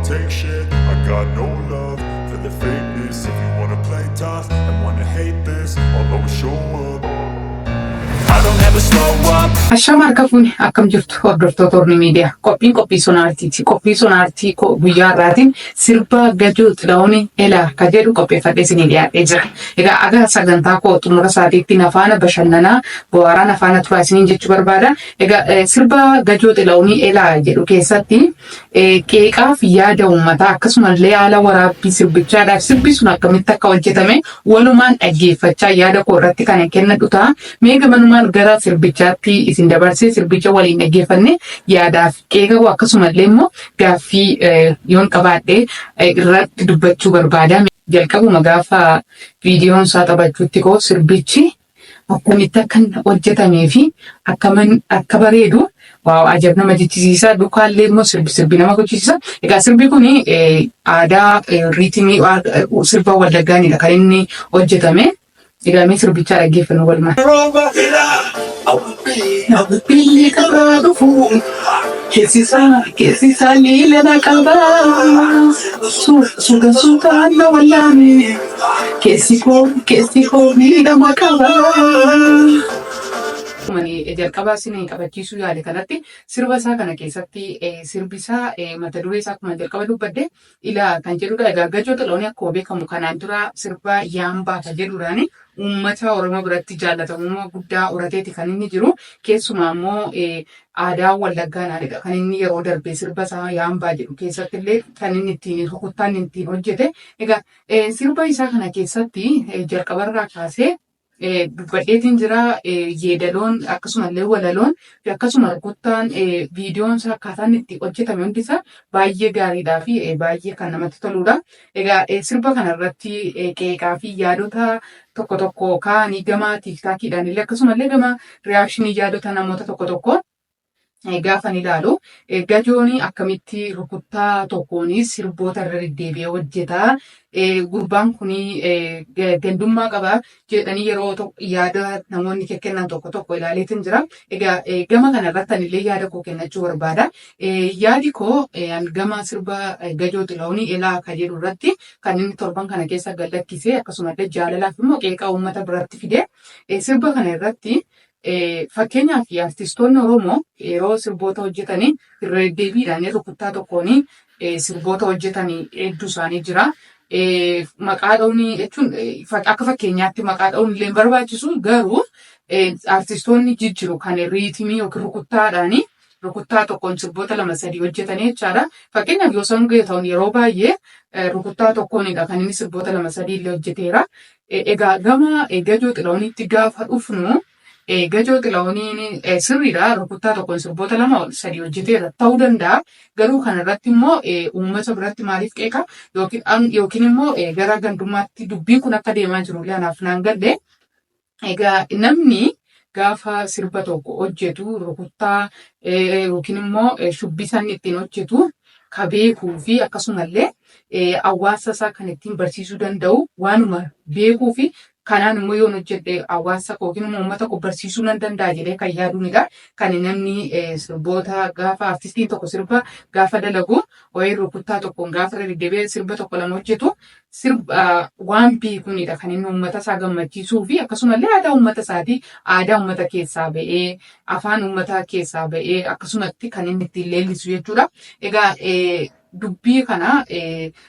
take shit. I got no love for the fakeness. If you wanna play tough and wanna hate this, I'll always show up. I don't ever slow up. Ashama, harka fuuni, akkam jirtu hordoftoota Orni Miidiyaa? Qophiin qophii sonaartiiti. Qophii sonaartii guyyaa har'aatiin sirba Gajoo Xilahuun "Elaa" ka jedhu qopheeffadhee isinii dhiyaadhee jira. Egaa aga sagantaa koo xumura isaatiitti nafaana bashannanaa, bohaaraan nafaana turaa isiniin jechuu barbaada. Egaa sirba Gajoo Xilahuun "Elaa" jedhu keessatti qeeqaa fi yaada uummataa, akkasumallee haala waraabbii sirbichaadhaaf sirbi sun akkamitti akka hojjetame walumaan dhaggeeffachaa yaada koo irratti kan kennadhu ta'a. Mee gamanumaan gara sirbichaatti isin dabarsee, sirbicha waliin dhaggeeffanne yaadaaf qeeqa koo, akkasumallee immoo gaaffii yoon qabaadhe irratti dubbachuu barbaada. Jalqabuma gaafa viidiyoon isaa taphachuutti koo sirbichi akkamitti akka hojjetamee fi akka bareedu, wow, ajab nama jechisiisa. Dukaallee immoo sirbi nama gochisiisa. Egaa sirbi kun aadaa rhythm sirba Wallaggaanidha kan inni hojjetame. Egaa mee sirbichaa dhaggeeffannu walumaan. Billi qabaa dhufu keessi isaa liilana qabaa, suuta suutaan na wallaame, keessi koo miidhama qabaa. Jalqabaa isin qabachiisuu yaale kanatti, sirba isaa kana keessatti sirbi isaa mata duree isaa akkuma jalqaba dubbadde "Ilaa" kan jedhudha. Egaa Gajoo Xilahuun akkuma beekamu kanaan dura sirba "Yaambaa" kan jedhuudhaan uummata Oromoo biratti jaallatamummaa guddaa horateeti kan inni jiru. Keessumaa immoo aadaa Wallaggaanaadha kan inni yeroo darbe sirba isaa "Yaambaa" jedhu keessatti illee kan inni ittiin rukuttaan ittiin hojjete. Egaa sirba isaa kana keessatti jalqabarraa kaasee dubbadheetiin jira, yeedaloon, akkasumallee walaloon fi akkasuma rukuttaan, viidiyoon isaa, akkaataan itti hojjetame hundi isaa baay'ee gaariidhaa fi baay'ee kan namatti toludha. Egaa sirba kanarratti qeeqaa fi yaadota tokko tokko kaa'anii gama TikTokiidhaan illee, akkasumallee gama reaction yaadota namoota tokko tokko gaafan ilaalu, Gajoon akkamitti rukuttaa tokkoon sirboota irra deddeebi'ee hojjeta. Gurbaan kun gandummaa qaba jedhanii yeroo yaada namoonni kennan tokko tokko ilaaleetiin jira. Egaa gama kanarratti anillee yaada koo kennachuu barbaada. Yaadi koo gama sirba Gajoo Xilahuun "Elaa" kan jedhu irratti, kan inni torban kana keessa gad lakkisee, akkasumallee jaalalaaf immoo qeeqaa uummata biratti fide, sirba kana irratti, fakkeenyaaf, artistoonni Oromoo yeroo sirboota hojjetanii irra deddeebiidhaan rukuttaa tokkoon sirboota hojjetanii hedduu isaanii jira. Maqaa dha'uun jechuun akka fakkeenyaatti maqaa dha'uun illee barbaachisu, garuu artistoonni jijjiru kan rhythm yookiin rukuttaadhaan rukuttaa tokkoon sirboota lama sadii hojjetanii jechaadha. Fakkeenyaaf, Yoosan Geetahuun yeroo baay'ee rukuttaa tokkoonidha kan inni sirboota lama sadii illee hojjeteera. Egaa gama Gajoo Xilahuunitti gaafa dhufnu, Gajoo Xilahuuniin sirriidha, rukuttaa tokkoon sirboota lama sadii hojjeteera ta'uu danda'a. Garuu kanarratti immoo uummata biratti maaliif qeeqa yookiin immoo gara gandummaatti dubbiin kun akka deemaa jiru illee anaaf naan galle. Egaa namni gaafa sirba tokko hojjetu rukuttaa yookiin immoo shubbisa inni ittiin hojjetu ka beekuu fi akkasumallee hawaasa isaa kan ittiin barsiisuu danda'u waanuma beekuu fi kanaan immoo yoon hojjedhe hawaasa koo yookiin immoo uummata koo barsiisuu nan danda'a jedhee kan yaaduunidha. Kan namni sirboota gaafa artistiin tokko sirba gaafa dalagu wayii rukuttaa tokkoon gaafa irra deddeebi'ee sirba tokko lama hojjetu, sirba waan beekuunidha kan inni uummata isaa gammachiisuu fi akkasumallee aadaa uummata isaatii, aadaa uummata keessaa ba'ee, afaan uummata keessaa ba'ee akkasumatti kan inni ittiin leellisu jechuudha. Egaa dubbii kana,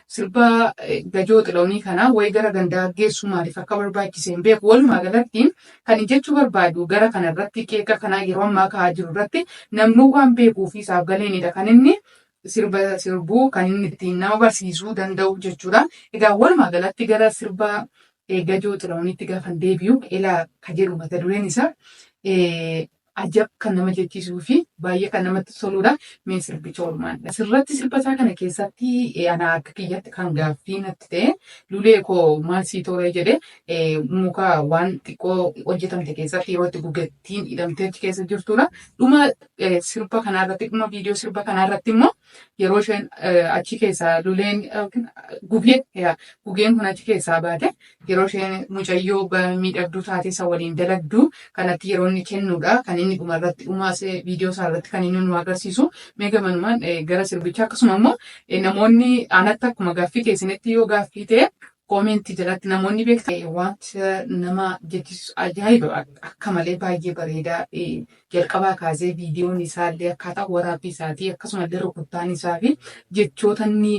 sirba Gajoo Xilahuunii kana wayii gara gandaa geessuu maaliif akka barbaachise hin beeku. Walumaa galatti kan jechuu barbaadu, gara kanarratti qeeqa kana yeroo ammaa ka'aa jiru irratti, namni waan beekuu fi isaaf galeenidha kan inni sirba sirbuu, kan inni ittiin nama barsiisuu danda'u jechuudha. Egaa walumaa galatti gara sirba Gajoo Xilahuunitti gaafa deebi'u, "Elaa" ka jedhu mata dureen isaa ajab kan nama jechisuu fi baay'ee kan namatti toludha. Mee sirbicha oolmaan. Sirratti sirba isaa kana keessatti ana akka kiyyatti kan gaaffii natti ta'e, "Lulee koo maal sii tolee?" jedhe, muka waan xiqqoo hojjetamte keessatti yeroo itti gugettiin hidhamtee achi keessa jirtudha. Dhuma sirba kanarratti, dhuma viidiyoo sirba kanarratti immoo Yeroo isheen achi keessaa luleen gugeen gugeen kun achi keessaa baate yeroo isheen mucayyoo miidhagduu taate isa waliin dalagdu kanatti yeroo inni kennudha. Kan inni dhumarratti dhumaas viidiyoo isaa irratti kan inni nu agarsiisu. Mee gamanumaan gara sirbichaa akkasuma immoo namoonni anatti akkuma gaaffii keessanitti yoo gaaffii ta'e koomentii jalatti namoonni beektan wanta nama jechisiisu ajaa'iba akka malee baay'ee bareedaa jalqabaa kaasee viidiyoon isaallee akkaataa waraabbii isaatii akkasumallee rukuttaan isaa fi jechoota inni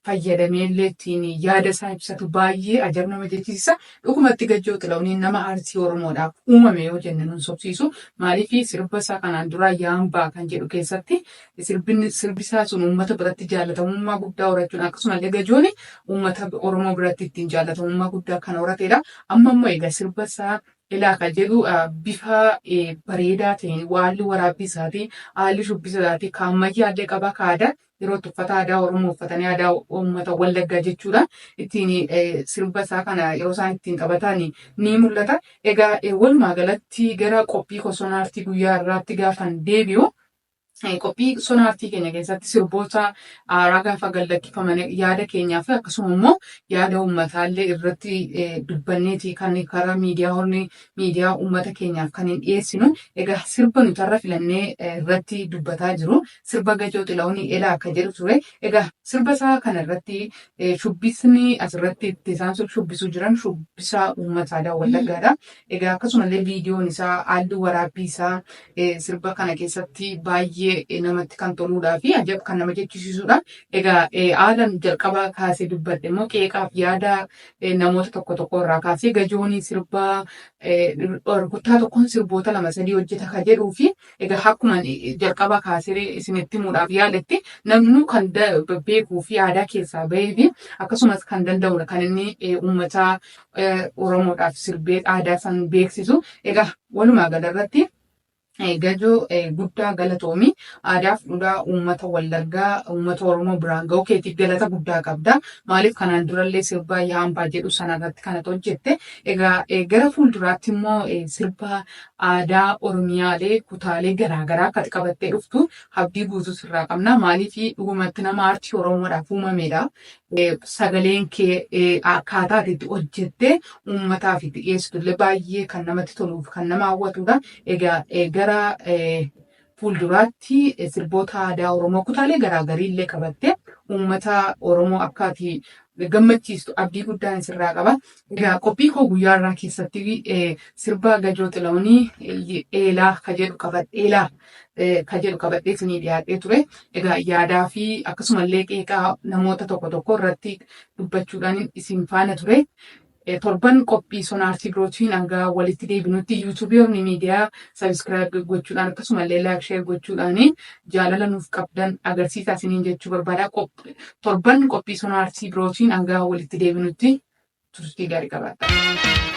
fayyadamee illee ittiin yaada isaa ibsatu baay'ee ajab nama jechisiisa. Dhugumatti Gajjoo Xilahuun nama aartii Oromoodhaaf uumame yoo jenne nun sobsiisu. Maaliif sirba isaa kanaan dura Yaambaa kan jedhu keessatti sirbinni sirbi isaa sun uummata biratti jaallatamummaa guddaa horachuun akkasumallee Gajoon uummata Oromoo biratti ittiin jaallatamummaa guddaa kan horatedha. Amma immoo egaa sirba isaa Elaa kan jedhu bifa bareedaa ta'een haalli waraabbii isaatii, haalli shubbisa isaatii kan ammayyaallee qaba kan aadaa yeroo itti uffata aadaa Oromoo uffatanii aadaa uummata Wallaggaa jechuudha. Ittiin sirba isaa kana yeroo isaan ittiin taphatan ni mul'ata. Egaa walumaa galatti gara qophii kosonaartii guyyaa irraatti gaafan deebi'u Qophii sonaartii keenya keessatti sirboota haaraa gaafa gad lakkifaman yaada keenyaa fi akkasuma immoo yaada uummataallee irratti dubbanneeti kan karaa miidiyaa horni miidiyaa uummata keenyaaf kan hin dhiyeessinu. Egaa sirba nuti har'a filannee irratti dubbataa jiru sirba Gajoo Xilahuunii Elaa akka jedhu ture. Egaa sirba isaa kana irratti shubbisni asirratti itti isaan shubbisuu jiran shubbisa uummata aadaa Wallaggaadha. Egaa akkasumallee viidiyoon isaa haalli waraabbii isaa sirba kana keessatti baay'ee namatti kan toluudhaa fi ajab kan nama jechisiisudha. Egaa haalan jalqabaa kaasee dubbadhe immoo qeeqaaf yaada namoota tokko tokko irraa kaasee gajoonii sirba rukuttaa tokkoon sirboota lama sadii hojjeta kan jedhuu fi egaa akkuma jalqabaa kaasee isinitti himuudhaaf yaaletti namnuu kan beekuu fi aadaa keessaa bahee fi akkasumas kan danda'udha kan inni uummata Oromoodhaaf sirbee aadaa san beeksisu. Egaa walumaa galarratti Gajoo guddaa galatoomi. Aadaaf dhugaa uummata Wallaggaa uummata Oromoo biraan ga'uu keetiif galata guddaa qabda. Maaliif kanaan durallee sirba Yaambaa jedhu sanarratti kanatu hojjette. Egaa gara fuulduraatti immoo sirba aadaa Oromiyaalee kutaalee garaagaraa akka qabattee dhuftu abdii guutuu sirraa qabna. Maaliif dhugumatti nama aartii Oromoodhaaf uumamedha. Sagaleen kee akkaataa ati itti hojjettee uummataaf itti dhiyeessitu illee baay'ee kan namatti toluuf kan nama hawwatudha. Egaa gara fuulduraatti sirboota aadaa Oromoo kutaalee garaagarii illee qabattee uummata Oromoo akka ati gammachiistu abdii guddaan sirraa qaba. Egaa qophii koo guyyaa irraa keessatti sirba Gajoo Xilahuunii Eelaa ka jedhu qabadheelaa ka jedhu qabadhee isinii dhiyaadhee ture. Egaa yaadaa fi akkasumallee qeeqaa namoota tokko tokko irratti dubbachuudhaan isin faana ture. Torban qophii sonaartii birootiin hanga walitti deebinutti yuutuubii Orni Miidiyaa sabiskiraayib gochuudhaan akkasumallee laayik sheer gochuudhaan jaalala nuuf qabdan agarsiisaa isiniin jechuu barbaada. Torban qophii sonaartii birootiin hanga walitti deebinutti turtii gaarii qabaadhaa.